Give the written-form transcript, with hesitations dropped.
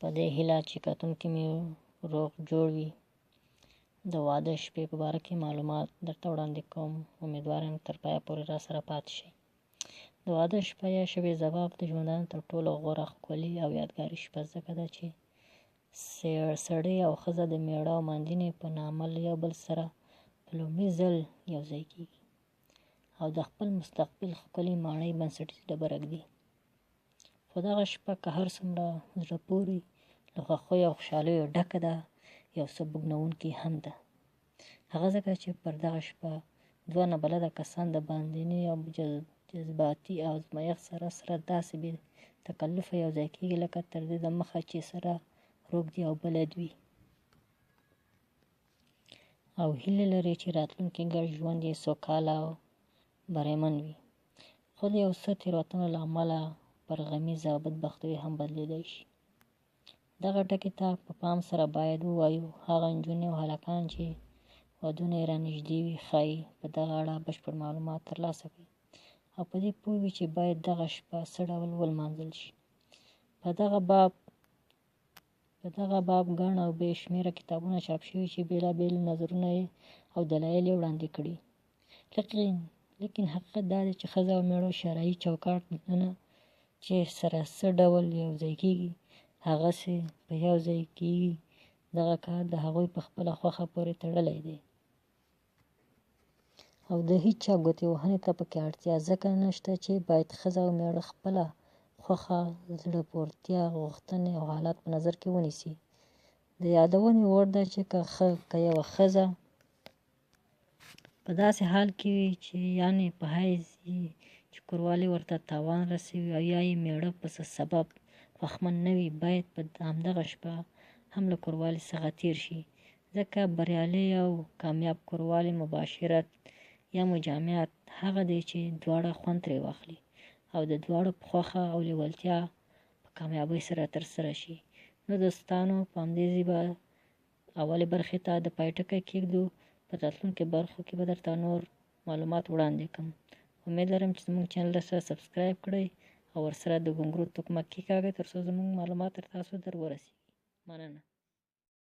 په دې هیله چې کتونکي مې روغ جوړ وي. د واده شپې په باره کې معلومات درته وړاندې کوم. امیدوار یم تر پایه پورې راسره پاتې شئ. د واده شپه یا شب زفاف د ژوندانه تر ټولو غوره، ښکلې او یادګاري شپه ځکه ده چې سړی او ښځه د میړه او ماندینې په نامه له یو بل سره په لومړي ځل یو ځای کیږي او د خپل مستقبل ښکلې ماڼۍ بنسټیزه ډبره ږدي. خو دغه شپه که هر څومره زړه پورې، له خوښیو او خوشحالیو ډکه ده، یو څه بوږنوونکې هم ده. هغه ځکه چې پر دغه شپه دوه نابلده کسان د باندني او جذباتي ازمایښت سره سره داسې بې تکلفه یو ځای کیږي لکه تر دې دمخه چې سره روږدي او بلد وي او هیله لري چې راتلونکی ګډ ژوند یې سوکاله او بریمن وي. خو د یو څه تېروتنو له امله پر غمیزه او بدبختیو هم بدلېدای شي. دغه ټکي ته په پام سره باید ووایو، هغه نجونې او هلکان چې ودونه یې رانږدې وي، ښايي په دغه اړه بشپړ معلومات ترلاسه کړي او په دې پوه وي چې باید دغه شپه څه ډول ولمانځل شي. په دغه باب ګڼ او بې شمېره کتابونه چاپ شوي چې بېلابېل نظرونه او دلایل یې وړاندې کړي. لیکن حقیقت دا دی چې ښځه او مېړه شرعي چوکاټ دننه چې سره څه ډول یو ځای کیږي، هغسې په یو ځای کیږي. دغه کار د هغوی په خپله خوښه پورې تړلی دی او د هیچا ګوتې وهنې ته پکې اړتیا ځکه نشته چې باید ښځه او مېړه خپله خوښه، زړه پورتیا، غوښتنې او حالات په نظر کې ونیسي. د یادونې وړ ده چې که یوه ښځه په داسې حال کې وي چې یعنې په حیض وي چې کوروالی ورته تاوان رسوي او یا یې مېړه په څه سبب خوښمن نه وي، باید په همدغه شپه هم له کوروالي څخه تېر شي، ځکه بریالی او کامیاب کوروالی، مباشرت یا مجامعت هغه دی چې دواړه خوند ترې واخلي او د دواړو په خوښه او لیوالتیا په کامیابۍ سره ترسره شي. نو دوستانو، په همدې ځای به اولې برخې ته د پای ټکی کېږدو. په راتلونکو برخو کې به درته نور معلومات وړاندې کړم. امید لرم چې زموږ چینل درسره سبسکرایب کړئ او ورسره د ګونګرو تکمه کېکاږئ تر څو زموږ معلومات تر تاسو در ورسیږي. مننه.